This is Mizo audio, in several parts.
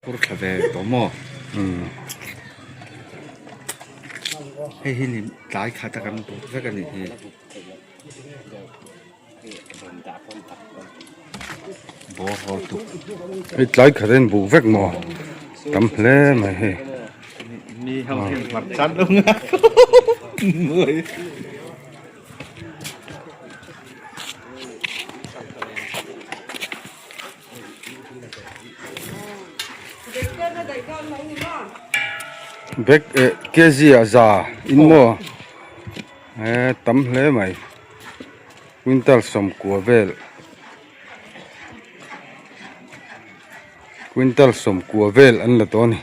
Phur thla ve tawh maw? Umm hei hi ni tlai khat a kan buk vek a nih hi. Bawr haw tuk. Hei tlai khat a in buk vek maw? Tam hle mai hei. Mi ho hian hmarcha an lo nghak nuai. Bag eh kg ah za in maw eh tam hle mai quintal sawmkua vel quintal sawmkua vel an la tawh a ni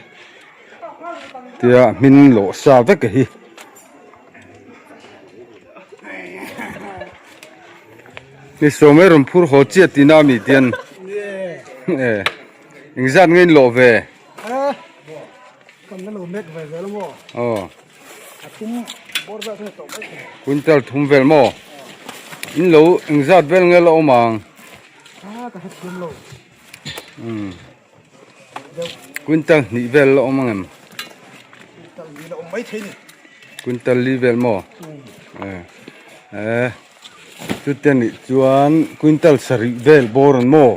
tia hmin lawh sa vek a hi. Ni sawm e rawn phur haw chiah tihna ami tian e engzat nge in lawh ve aw quintal thum vel maw in lo engzat vel nge la awm ang umm quintal hnih vel la awm ang em quintal li vel maw e e chute nih chuan quintal sarih vel bawr an maw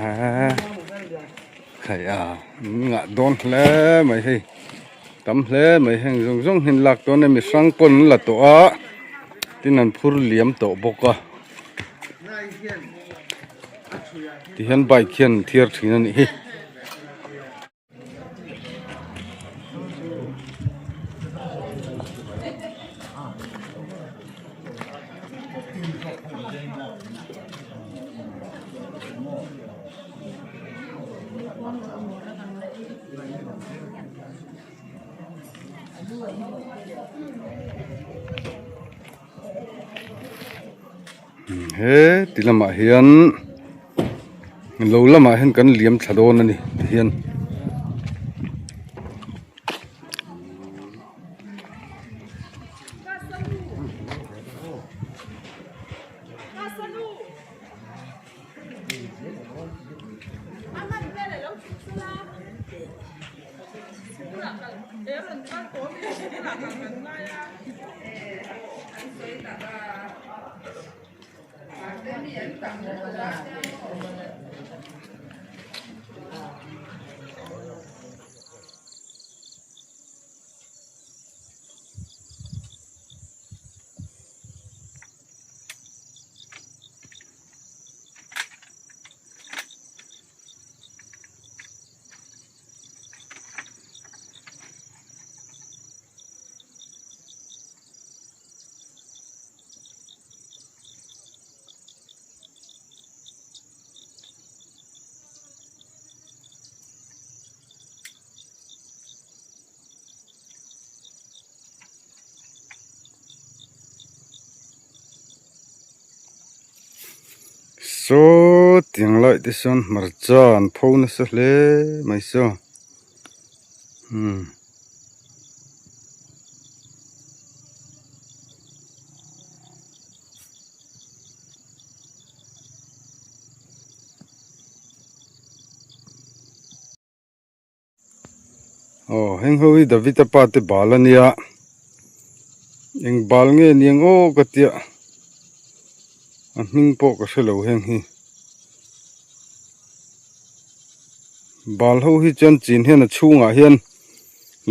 e khai a ngah dawn hle mai hei tam hle mai heng zawng zawng hi an lak dawn a mi hrang pawn an la tawh a tin an phur liam tawh bawk a. Tihian bike hian an thiar thin a nih hi. He ti lamah hian lo lamah hian kan liam thla dawn a ni ti hian. Saw tiang lai te sawn hmarcha an pho nasa hle mai saw umm. Aw heng ho hi Davida pa te bal a nia eng bal nge ni ang aw ka tia a hming pawh ka hrelo heng hi bal ho hi chuan chin hian a chhungah hian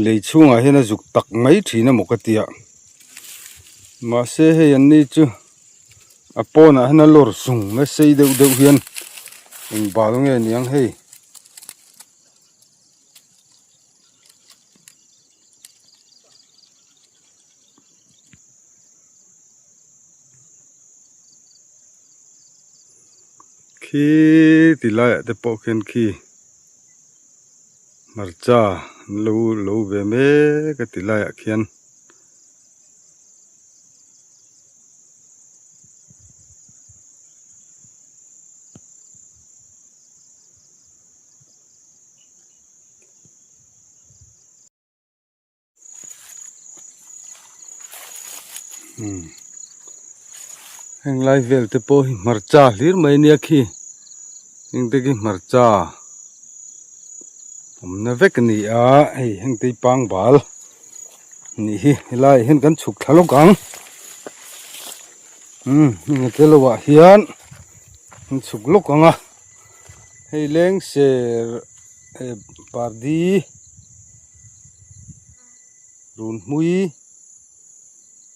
lei chhungah hian a zuk tak mai thin a maw ka tia mahse hei an ni chu a pawnah hian a lawr sung mai sei deuh deuh hian eng bal nge ni ang hei. Khi ti laiah te pawh khian khi hmarcha an lo lo ve mek a ti laiah khian. Heng lai vel te pawh hi hmarcha hlir mai ania khi heng te khi hmarcha. Awmna vek a ni a, hei hengte hi pangbal nih hi helaiah hian kan chhuk thla lawk ang umm heng te lo ah hian an chhuk lawk ang a hei leng ser eh pardi runhmui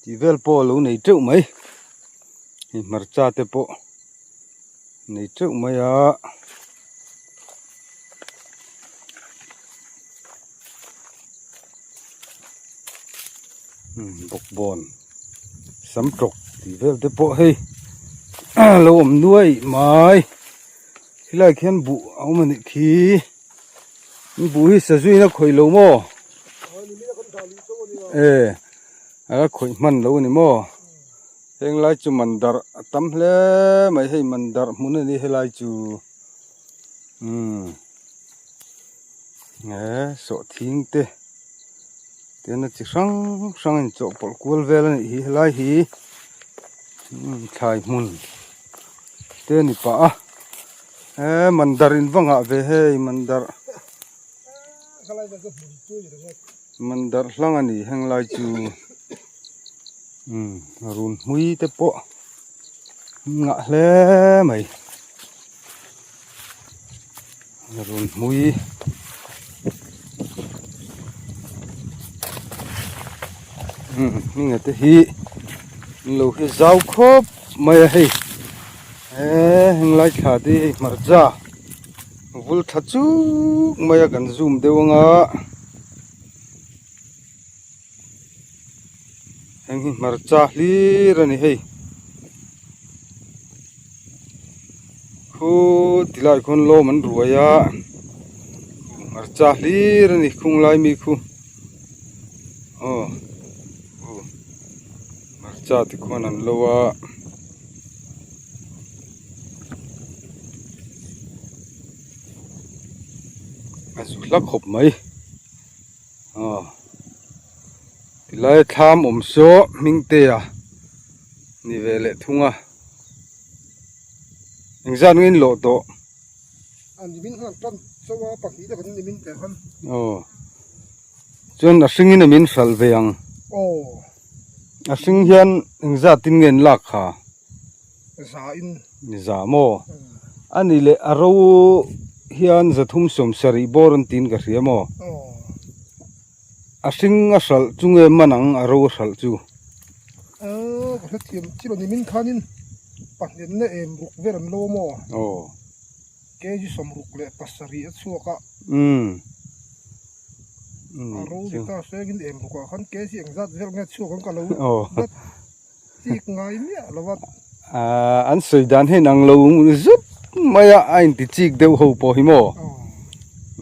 tih vel pawh a lo nei teuh mai hei hmarcha te pawh nei teuh mai a. Bawkbawn sam tawk tih vel te pawh hei lo awm nuai mai helai khian buh a awm a nih khi buh hi sazuiin a khawih lo maw e a la khawih hman lo a ni maw. Heng lai chu mandar a tam hle mai hei mandar hmun a ni helai chu umm he sawhthing te tian a chi hrang hrang a inchawhpawlh kual vel a nih hi helai hi umm thlai hmun te a ni pah a he mandar in va nghah ve hei mandar mandar hlang a ni heng lai chu. Umm run hmui te pawh ngah hle mai run hmui umm hminga te hi an lo hi zau khawp mai a hei eee henglai thla te hi hei hmarcha vul tha chuk mai a kan zoom deuh anga. Heng hi hmarcha hlir a ni hei khu ti lai khuan lawm an ruai a hmarcha hlir a ni khung lai mi khu aw hmarcha te khuan an lo a. A zu hla khawp mai. Aw tilai thlam awm saw hmingtea ni ve leh thung a engzat nge in lawh tawh aw chuan a hringin a min hralh ve ang a hring hian engzat tin nge an lak kha za maw a ni leh a ro hian zathum sawm sarih bawr an tiin ka hria maw a hring a hralh chu nge man ang a ro a hralh chu aw. Umm. Aaa an sawi dan hian ang lo zut mai a a inti chik deuh ho pawh hi maw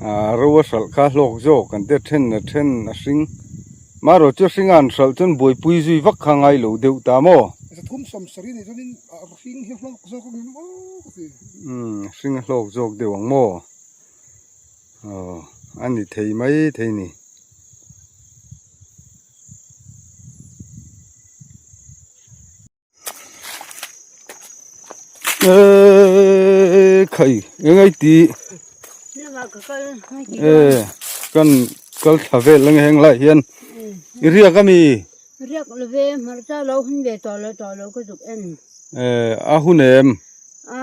aaa ro a hralh kha hlawk zawk an tia then a then a hring marawh chu a hringa an hralh chuan buaipui zui vak kha ngai lo deuh ta maw umm a hring a hlawk zawk deuh ang maw aw a ni thei mai thei ni. Eeeee khai eng ai ti ee kan kal thla vel ang heng lai hian i riak ami riak love hmarcha lo hun ve tawh lo tawh lo ka zuk en ee a hun em a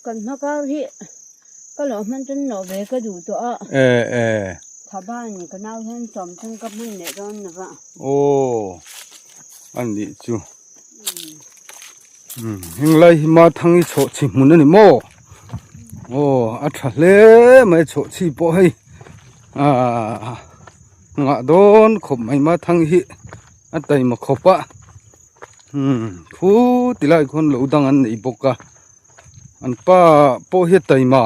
kan hma kar hi Ka lo hman chu nawh ve ka duh tawh a. Eh eh. Thaban ka nau hian chawm chung ka hman leh dawn lo va. Aw a nih chu. Umm heng lai hi Mathangi chhawhchhi hmun a ni maw? Aw a tha hle mai chhawhchhi pawh hei ah nghah dawn khawp mai Mathangi hi a taima khawp a. Umm khu ti lai khuan lo dang an nei bawk a. An pa pawh hi a taima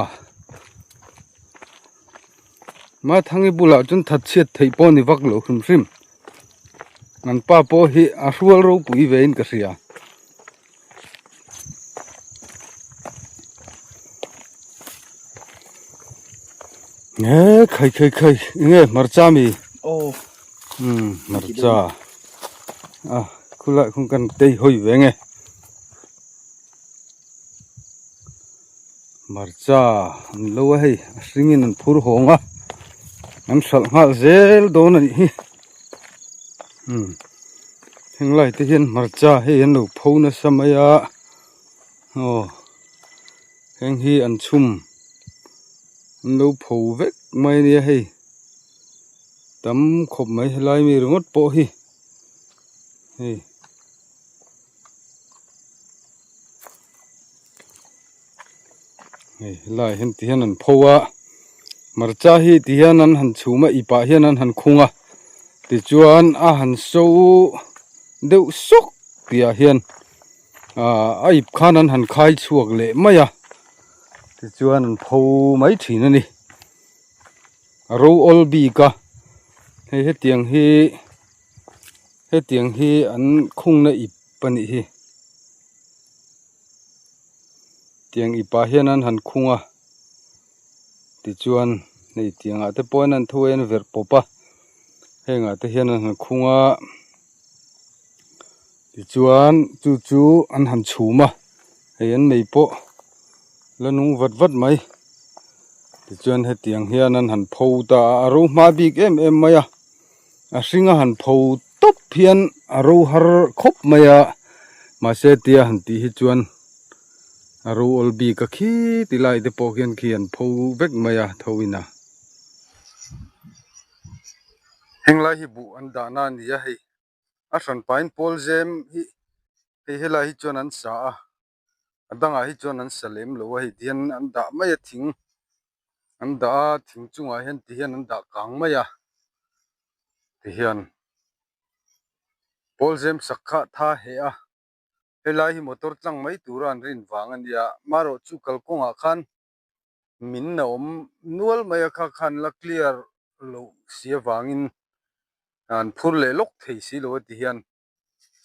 Mathangi bulah chuan that chhiat theih pawh a ni vak lo hrim hrim an pa pawh hi a hrual ropui ve in ka hria. He khai khai khai enge hmarcha mi aw umm hmarcha a khulai khung kan tei hawi ve nge. Hmarcha an lo a hei a hringin an phur hawng a an hralh nghal zel dawn a nih hi umm heng lai te hian hmarcha hei an lo pho nasa mai a aw heng hi an chhum an lo pho vek mai a nia hei tam khawp mai helai mi ringawt pawh hi hei. Hei helai hian ti hian an pho a hmarcha hi ti hian an han chhum a ipah hian an han khung a tichuan a han so deuh sawk tih ah hian ah a ip khan an han khai chhuak leh mai a tichuan an pho mai thin a ni a ro awl bik a hei hetiang hi hetiang hi an khungna ip a nih hi. Tiang ipah hian an han khung a tichuan hei tiangah te pawh hian an tho hian verh pawp a hengah te hian an han khung a tichuan chu chu an han chhum a hei an mei pawh la nung vat vat mai tichuan hetiang hian an han pho ta a a ro hma bik em em mai a a hring a han pho tawp hian a ro har khawp mai a mahse tia han tih hi chuan a ro awl bik a khi ti lai te pawh khian khi an pho vek mai a tho in a. Heng lai hi buh an dahna a ni a hei a hran pahin pawl zem hi hei helai hi chuan an sa a a dangah hi chuan an sa lem lo a hei ti hian an dah mai a thing an dah a thing chungah hian ti hian an dah kang mai a ti hian pawl zem sak kha tha heh a helai hi motor tlang mai tura an rin vang a nia marawh chu kalkawngah khan min a awm nual mai a kha khan la clear loh si avangin an phur leh lawk thei si lo a ti hian.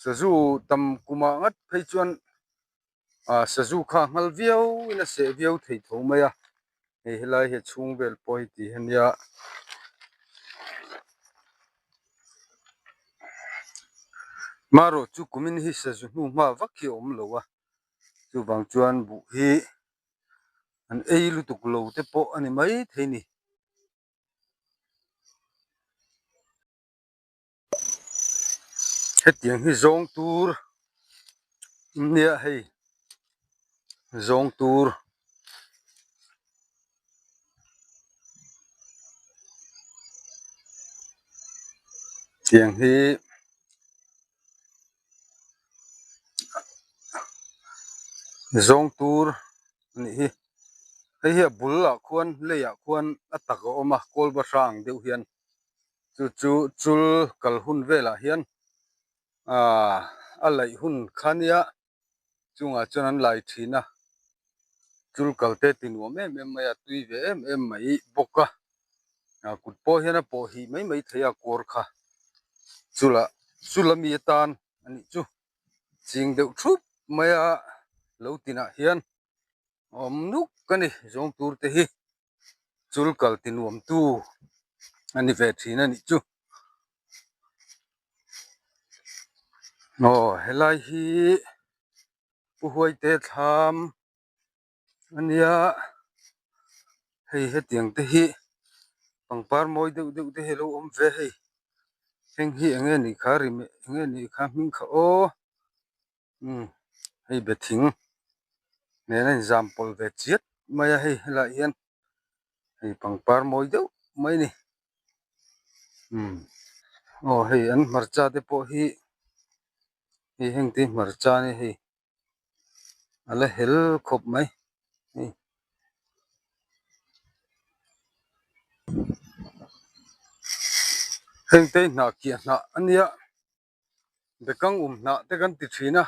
Sazu tam kumah ngat phei chuan ah sazu kha a nghal viau in a seh viau thei tho mai a hei helai hi a chhung vel pawh hei ti ania marawh chu kumin hi sazu hnu hma vak hi a awm lo a chuvang chuan buh hi an ei lutuk lo te pawh a ni maithei a ni. Hetiang hi zawng tur nia hei zawng tur tiang hi zawng tur a nih hi hei hi a bulah khuan leiah khuan a tak a awm a kawl bahra ang deuh hian. Chu chu chul kal hun velah hian aaa a laih hun kha nia chungah chuan an lai thin a chul kal te ti nuam em em mai a tui ve em em mai bawk a ah kut pawh hian a pawh hih mai mai thei a kawr kha chulah chula mi atan a nih chu ching deuh thup mai a lo tinah hian a awm nuk a ni zawng tur te hi. Chul kal ti nuam tu a ni ve thin a nih chu. Aw helai hi Pu Huaite thlam a nia hei hetiang te hi pangpar mawi deuh deuh te hi a lo awm ve hei heng hi eng nge nih kha ri eng nge nih kha hming kha aw umm hei be thing nen a inzam pawlh ve chiat mai a hei helaiah hian hei pangpar mawi deuh mai a ni umm aw hei an hmarcha te pawh hi hei heng te hi hmarcha a nia hei a la hel khawp mai hei. Heng te hi hnah kiah hnah a nia. Bekang um hnah te kan ti thin a,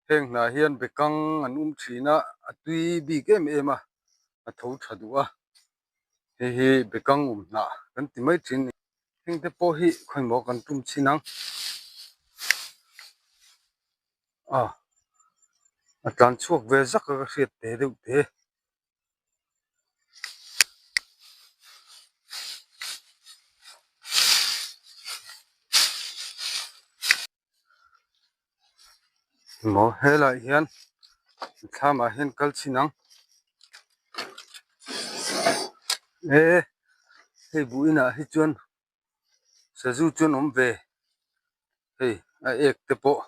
heng hnah hian bekang an um thin a, a tui bik em em a, a tho tha duh a, hei hi bekang um hnah kan ti mai thin a ni. Heng te pawh hi khawimaw kan tum chhin ang a, a tlan chhuak ve zak a ka hriat te deuh te. Maw helaiah hian thlamah hian kal chhin ang. E hei buh inah hi chuan sazu chuan awm ve hei a ek te pawh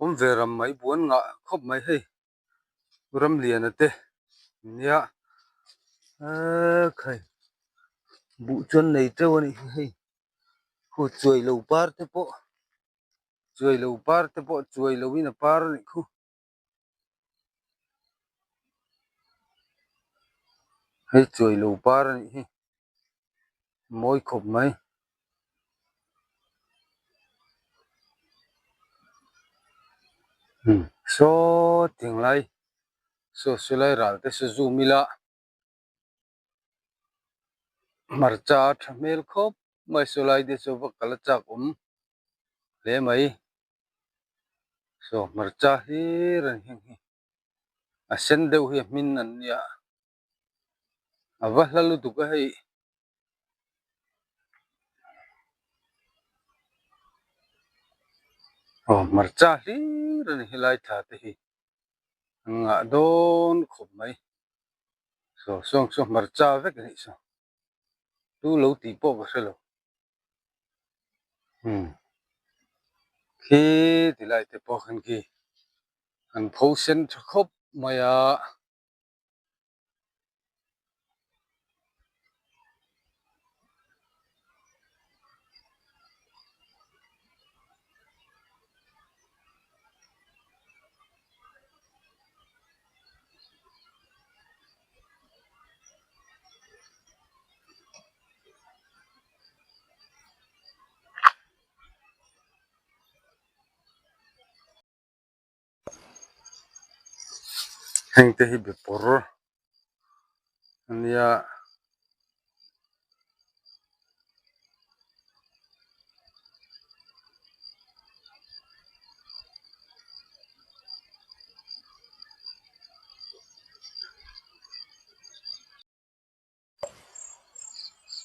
awm ve ram mai buh an ngah khawp mai hei Ramliana te nia ekhai buh chuan nei teuh a nih hi hei khu chuai lo par te pawh chuai lo par te pawh chuai lo in a par a nih khu. Hei chuai lo par a nih hi mawi khawp mai. Saw tinglai saw silai ral te saw zoom ila hmarcha a tha hmel khawp mai saw lai te chu va kal a chak awm hle mai saw hmarcha hlir a ni heng hi a sen deuh hi a hmin an nia a va hla lutuk a hei. Aw hmarcha hlir a ni helai thla te hi an ngah dawn khawp mai saw sawng saw hmarcha vek a nih saw tu lo tih pawh ka hre lo umm khi ti lai te pawh khan khi an pho sen tha khawp mai a. Heng te hi be pawr a nia.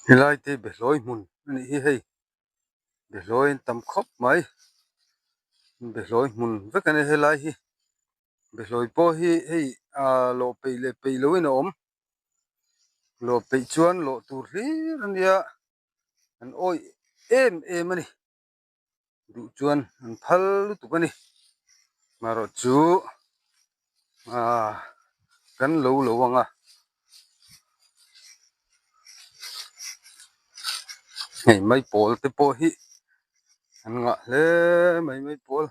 Helai te behlawi hmun a nih hi hei behlawi an tam khawp mai behlawi hmun vek a ni helai hi behlawi pawh hi hei ah lawh peih leh peih loh in a awm lawh peih chuan lawh tur hlir a nia an awih em em a ni. Duh chuan an phal lutuk a ni marawh chu aaa kan lo lo ang a hei maipawl te pawh hi an ngah hle mai maipawl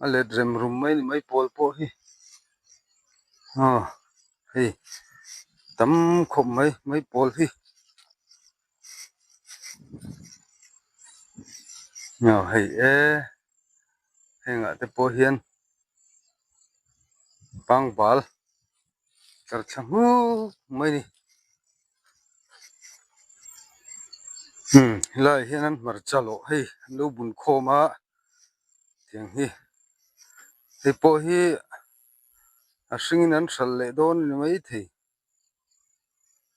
a let rem rum mai a ni maipawl pawh hi aw hei tam khawp mai maipawl hi. Aw hei e hengah te pawh hian pangbal tlar thla hmuk mai a ni umm helaiah hian an hmarcha lawh hei an lo bun khawm a tiang hi hei pawh hi a hringin an hralh leh dawn a ni maithei.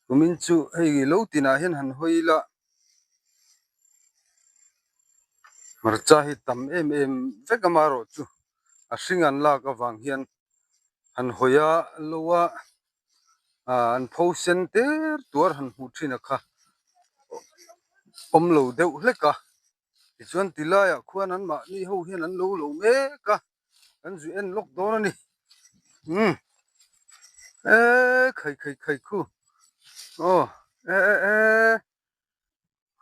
Kumin chu hei lo tinah hian han hawi ila hmarcha hi tam em em vek amaherawh chu a hring an lak avang hian han hawi a lo a ah an pho sen ter tuar han hmuh thin a kha awm lo deuh hlek a tichuan ti laiah khuan an mahni ho hian an lo lo mek a. Kan zui en lawk dawn a ni umm eee khai khai khai khu aw e e e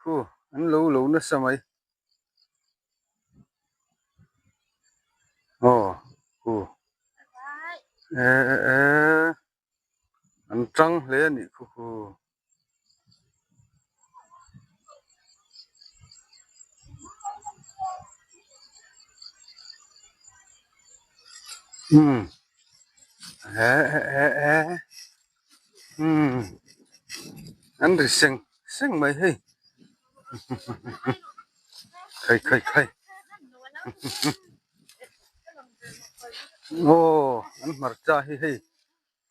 khu an lo lo nasa mai aw khu e e e an tang hle a nih khu khu. Umm eh eh eh umm an ri seng seng mai hei khai khai khai aw an hmarcha hi hei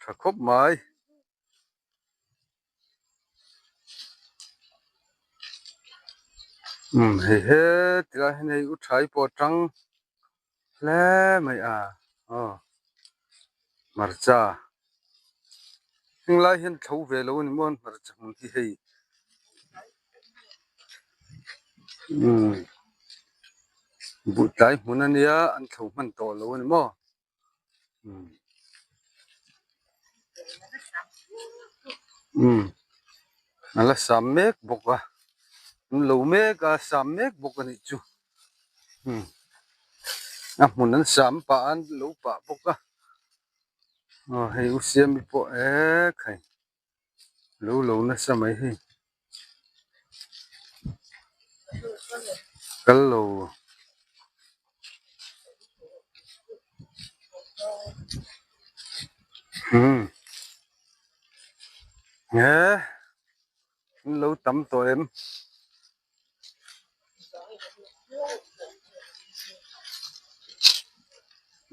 tha khawp mai. Umm hei he tilai hian hei u thai pawh a tang hle mai a aw hmarcha Henglai hian thlo ve lo a ni maw an hmarcha hmun hi hei. Umm buh tlai hmun a nia an thlo hman tawh lo a ni maw. Umm a la sam mek bawk a an lo mek a sam mek bawk a nih chu umm a hmun an sam pah a an lo pah bawk a aw hei u siami pawh ek hei lo lo nasa mai hei kal lo. Umm he an lo tam tawh em.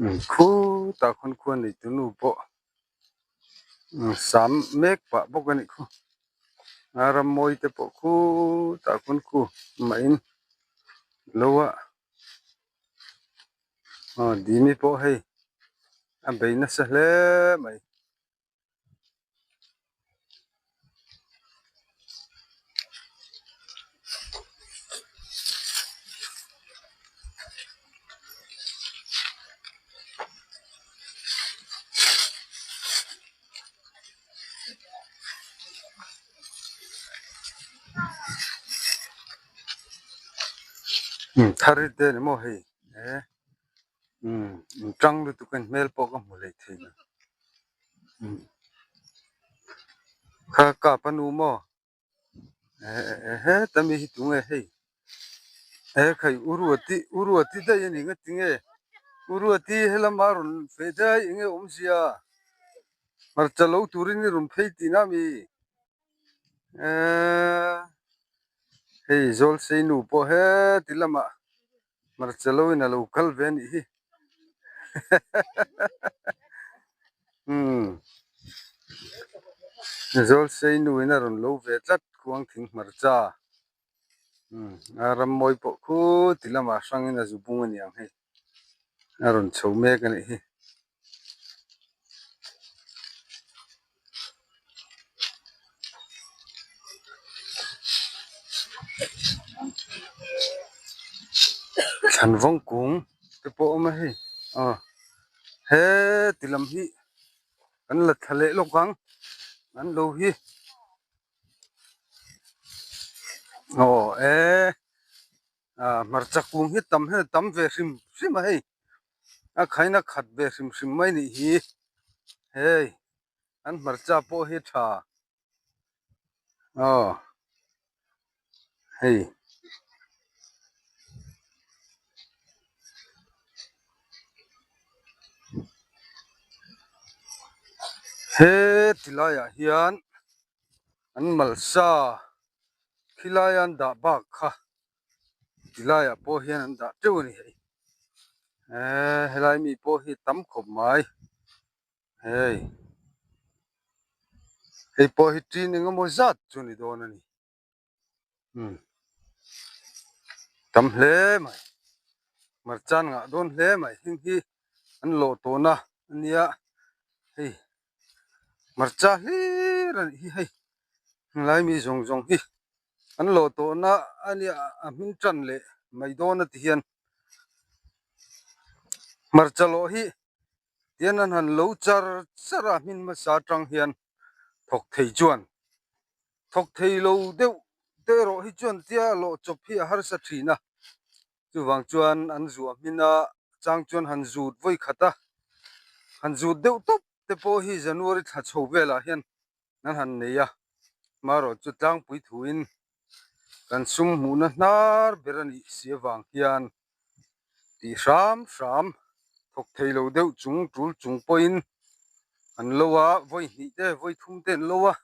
Umm khutah khawn khuan neitu nu pawh. Sam mek pah bawk a nih khu a ram mawi te pawh khutah khawn khu mah in lo a aw dimi pawh hei a bei nasa hle mai. Thar hi te ni maw hei he umm tang lutuk a hmel pawh ka hmu leh thei lo kha kap a nu maw. Heta mi hi tunge hei he khai uruati uruati daih a ni nga tinge uruati helama rawn feh daih enge awmzia hmarcha lo turin i rawn phei tihna a mi eee hei zawlsei nu pawh heti lamah hmarcha lo in a lo kal ve a nih hi umm zawlsei nu in a rawn lo ve tlat khuang thing hmarcha umm a ram mawi pawh khu ti lamah hrang in a zu bung a ni ang hei a rawn chho mek a nih hi. Thlan vawng kung te pawh a awm a hei aw heti lam hi kan la thla leh lawk ang an lo hi aw e. Ah hmarcha kung hi tam hian a tam ve hrim hrim a hei a khaina khat ve hrim hrim mai nih hi hei an hmarcha pawh hi tha aw hei. He ti laiah hian an malsa khilai an dah bak kha tilaiah pawh hian an dah teuh a ni hei eee helai mi pawh hi tam khawp mai hei hei pawh hi tin eng emaw zat chu a ni dawn a ni umm tam hle mai hmarcha an ngah dawn hle mai heng hi an lawh tawhna a nia hei hmarcha hlir a nih hi hei helai mi zawng zawng hi an lawh tawhna a nia a hming tan leh mai dawn a ti hian hmarcha lawh hi tian an han lo char char a hmin hmasa atang hian thawk thei chuan thawk thei lo deuh te erawh hi chuan tia lawh chawp hi a harsa thin a chuvang chuan an zuah hmin a chang chuan han zut vawi khat a han zut deuh tawp te pawh hi January thla chho velah hian an han nei a marawh chu tlangpui thuin kan sum hmuhna hnar ber a nih si avang hian tih hram hram thawk thei lo deuh chung tul chung pawhin an lo a vawi hnih te vawi thum te an lo a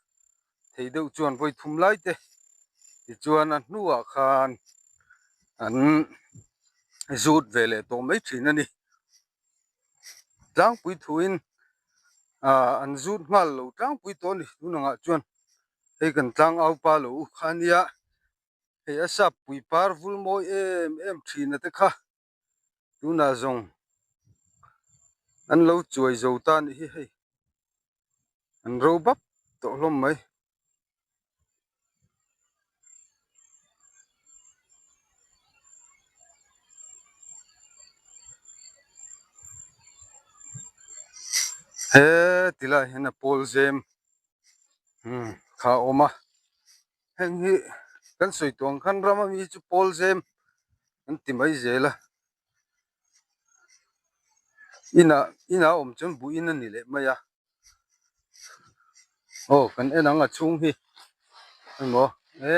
thei deuh chuan vawi thum lai te tichuan a hnuah khan an zut ve leh tawh mai thin a ni tlangpui thuin ah an zut nghal lo tlangpui tawh a ni tun angah chuan hei kan tlang au pa lo u kha ania hei a sap pui par vul mawi em em thin a te kha tunah zawng an lo chuai zo ta a nih hi hei an ro bap. tawh hlawm mai. He ti lai hian a pawl zem umm kha a awm a heng hi kan sawi tawh ang khan ram ami hi chu pawl zem an ti mai zel a inah inah a awm chuan buh in a ni leh mai a. Aw kan en ang a chhung hi emaw e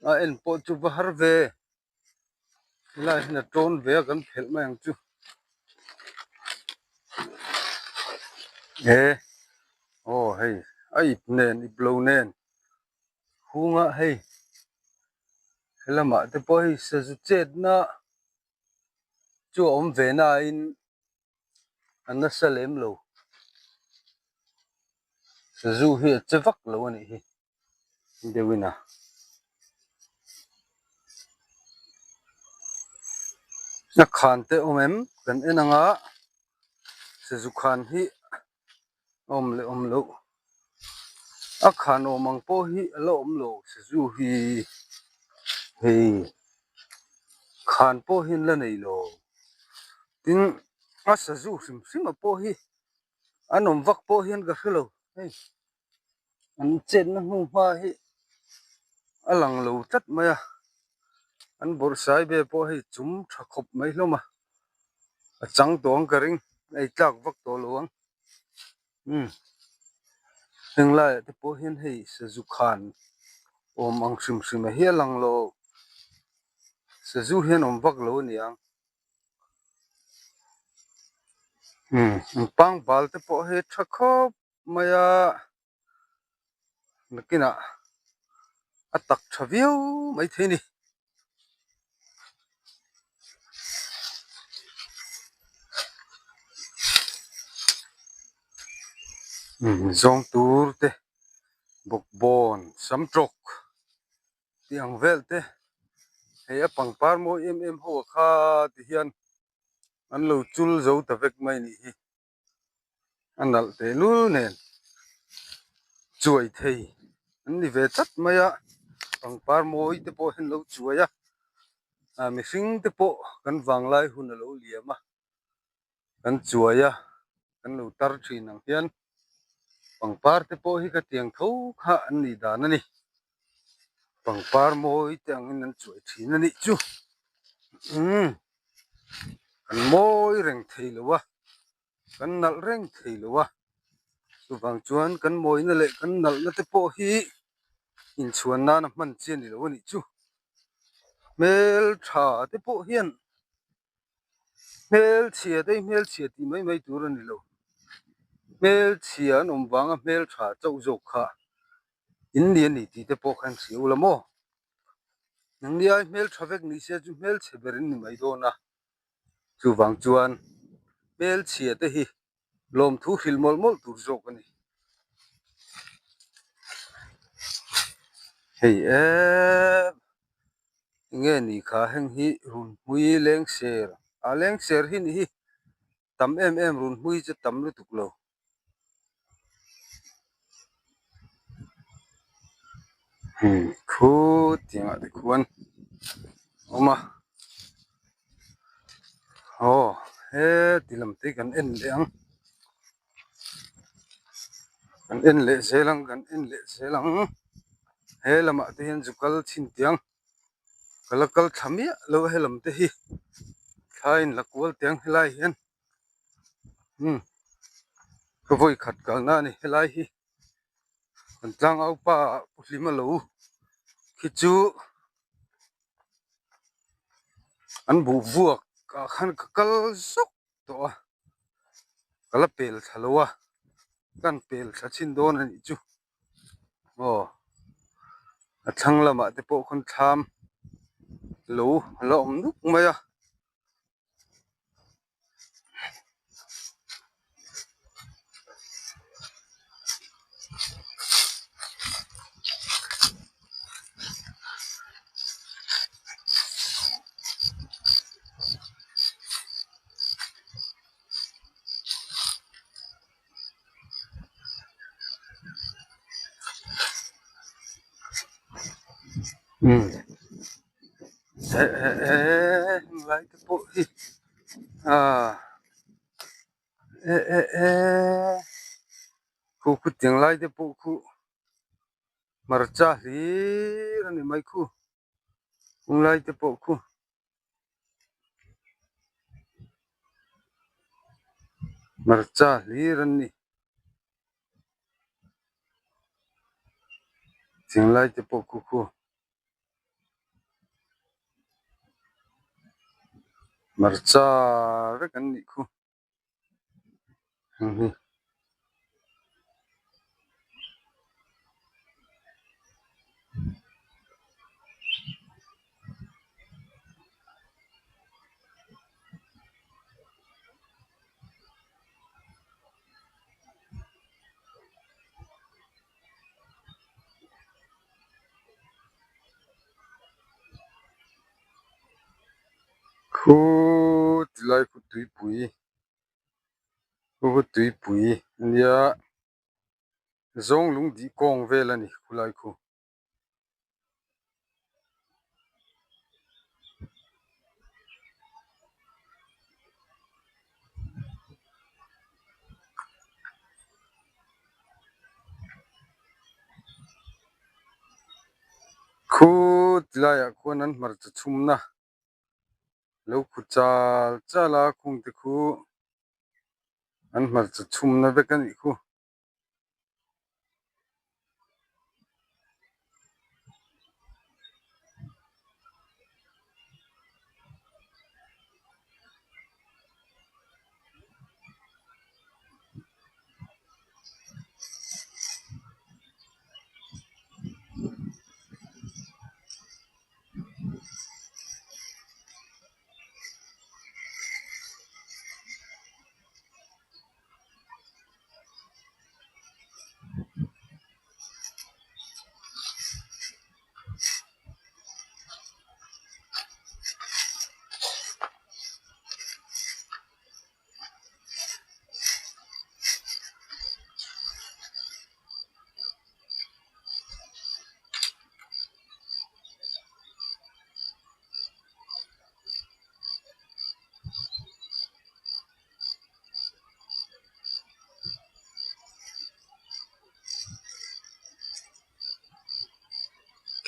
a en pawh chu va har ve helai hian a tawn ve a kan phelh mai ang chu e aw hei a ip nen ip lo nen hunga hei helamah te pawh hei sazu chetna chu a awm ve na in. A nasa lem lo. Sazu hi a che vak lo a nih hi deuhin a. A khan te awm em kan en ang a sazu khan hi a awm leh awm loh. A khan awm ang pawh hi a la awm lo sazu hi hei khan pawh hi an la nei lo. Tin a sazu hrim hrim a pawh hi an awm vak pawh hian ka hre lo hei an chetna hnu hma hi a lang lo tlat mai a an bawrhsai ve pawh hei chum tha khawp mai hlawm a a chang tawh ang ka ring a ei tlak vak tawh lo ang umm heng laiah te pawh hian hei sazu khan awm ang hrim hrim a hi a lang lo sazu hian awm vak lo a ni ang. Umm pangbal te pawh hi tha khawp mai a nakinah a tak tha viau maithei a ni. Umm zawng tur te bawkbawn sam tawk. Tih ang vel te hei a pangpar mawi em em ho a kha ti hian an lo chul zo ta vek mai nih hi a nalh teh lul nen chuai thei an ni ve tlat mai a pangpar mawi te pawh hi an lo chuai a ah mihring te pawh kan vanglai hun a lo liam a kan chuai a kan lo tar thin ang hian pangpar te pawh hi ka tiang tho kha an nih dan a ni pangpar mawi te angin an chuai thin a nih chu umm kan mawi reng thei lo a kan nalh reng thei lo a chuvang chuan kan mawina leh kan nalhna te pawh hi inchhuan nana hman chi a ni lo a nih chu hmeltha te pawh hian. Hmelchhia te hi hmelchhia tih mai mai tur a ni lo. Hmelchhia an awm vanga hmeltha chauh zawk kha in ni a ni tih te pawh kha an hria ula maw? Nangni ai hmeltha vek ni se chu hmelchhe ber in ni mai dawn a. Chuvang chuan hmelchhia te hi lawmthu hrilh mawlh mawlh tur zawk a ni. Hei eee enge ni kha heng hi runhmui lengser a lengser hi ni hi tam em em runhmui chu tam lutuk lo. Khut tiangah te khuan a awm a aw heti lam te hi kan en leh ang kan en leh zel ang kan en leh zel ang he lamah te hian zu kal chhin tiang ka la kal thla miah lo a helam te hi thla in la kual tiang helai hian umm ka vawi khat kalna a ni helai hi kan tlangau pa pu hlima lo khi chu an buh vuak ah khan ka kal zawk tawh a ka la pel thla lo a ka han pel thla chhin dawn a nih chu aw a thlang lamah te pawh khawn thlam lo a la awm nuk mai a. Umm eh eh eh heng lai te pawh hi ah eh eh eh khu khu tiang lai te pawh khu hmarcha hlir a ni mai khu heng lai te pawh khu. Hmarcha hlir an ni. Thing lai te pawh khu khu hmarcha vek an nih khu. Khu tilai khu tuipui khu khu tuipui ania zawng lung dih kawng vel a ni khulai khu. Khu tilaiah khuan an hmarcha chhumna lo khu chal chal a khung te khu an hmarcha chhumna vek a nih khu.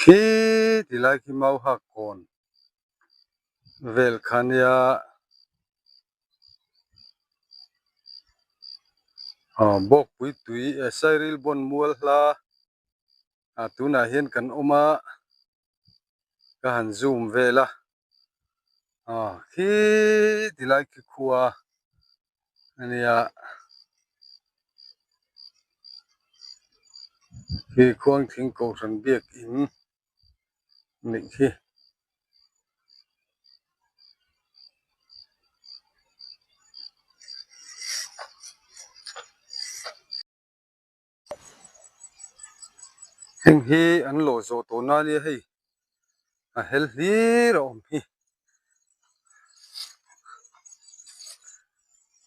Khi tilai khi mau hak kawn vel kha nia aw bawkpui tui eh sairil bawn mual hla ah tunah hian kan awm a ka han zoom vel a aw khi tilai khi khua ania khi khuang thing kohhran biakin nih khi. Heng hi an lawh zawh tawh na ania hei a hel hlir a awm hi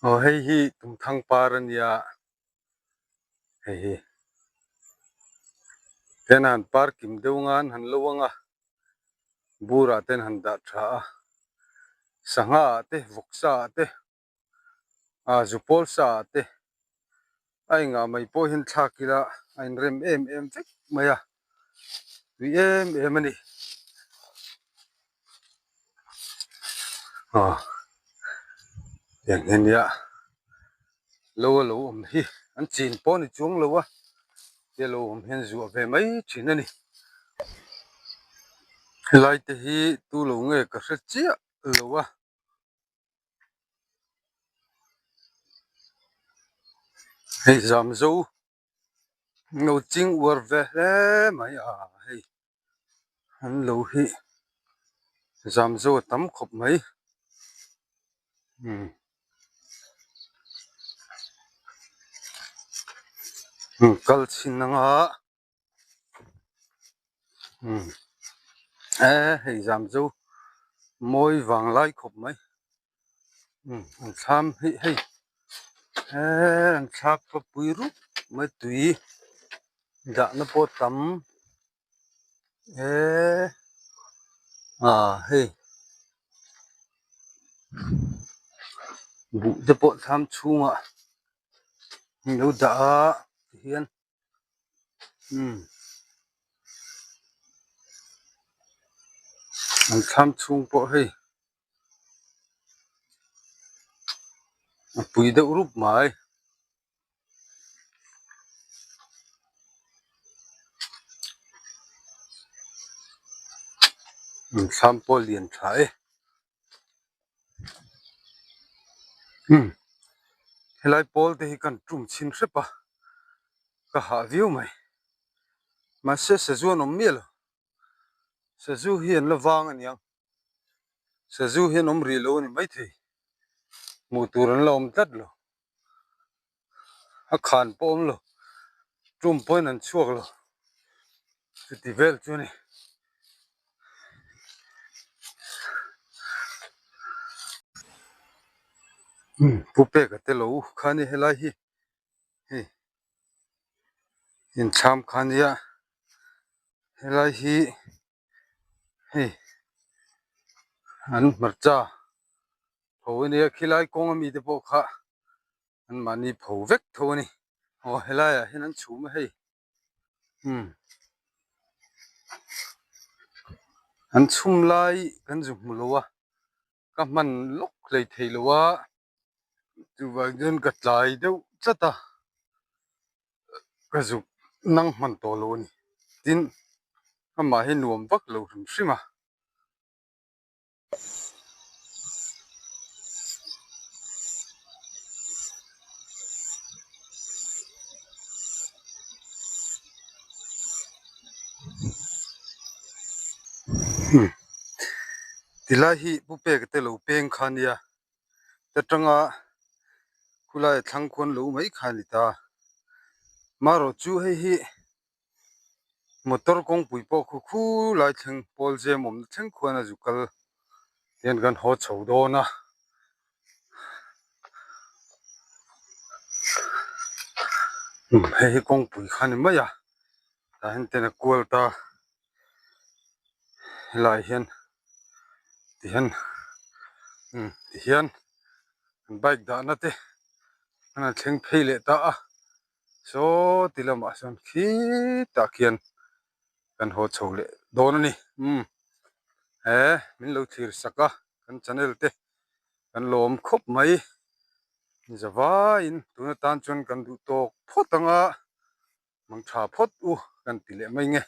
aw hei hi tumthang par ania hei hi ten a han par kim deuh anga an han lo anga burah ten han dah tha a sangha ah te vawksa ah te. ah zupawl sa ah te a engah mai pawh hian thlak ila a inrem em em vek mai a tui em em a ni aw tiang hi ania lo a lo awm hi an chin pawh a ni chuang lo a tia lo awm hian zuah ve mai thin a ni helai te hi tu lo nge ka hre chiah lo a. Hei zam zo lo ching uar ve hle mai a hei an lo hi zam zo a tam khawp mai umm kal chhin anga umm eh hei zam chu mawi vang lai khawp mai umm an thlam hi hei eh an thlak pawh pui rup mai tui dahna pawh tam. Eee ah hei buh te pawh thlam chhungah an lo dah a tihian umm an thlam chhung pawh hei a pui deuh rup mai. Thlam pawh lian tha e umm helai pawl te hi kan tum chhin hrep a ka hah viau mai mahse sazu an awm miah lo sazu hi an la vang a niang sazu hi an awm rih lo a ni maithei hmuh tur an la awm tlat lo. A khan pawh awm lo tum pawhin an chhuak lo chuti vel chu a ni. Pu peka te lo kha a ni helai hi hei inchham kha a nia helai hi hei an hmarcha pho a nia khilai kawng ami te pawh kha an mahni pho vek tho a ni aw helai ah hian an chhum a hei umm an chhum lai kan zu hmu lo a ka hman lawk hlei thei lo a chuvang chuan ka tlai deuh tlat a ka zuk nang hman tawh lo a ni tin amah hi nuam vak lo hrim hrim a. Tilai hi Pu Peka te lo peng kha nia ta tanga khulai a thlang khuan lo mai kha a ni ta marawh chu hei hi motor kawngpui pawh khu khu lai thleng pawl zem awmna thleng khuan a zu kal hian kan haw chho dawn a. Hei hi kawngpui kha a ni mai a tah hian ten a kual ta helaiah hian tihian tihian bike dahna te an han thleng phei leh ta a. Saw ti lamah sawn khitah khian kan haw chho leh dawn a ni umm he min lo thlir sak a kan channel te kan lawm khawp mai zavaiin tun atan chuan kan duh tawk phawt ang a mang tha phawt u kan ti leh mai nge.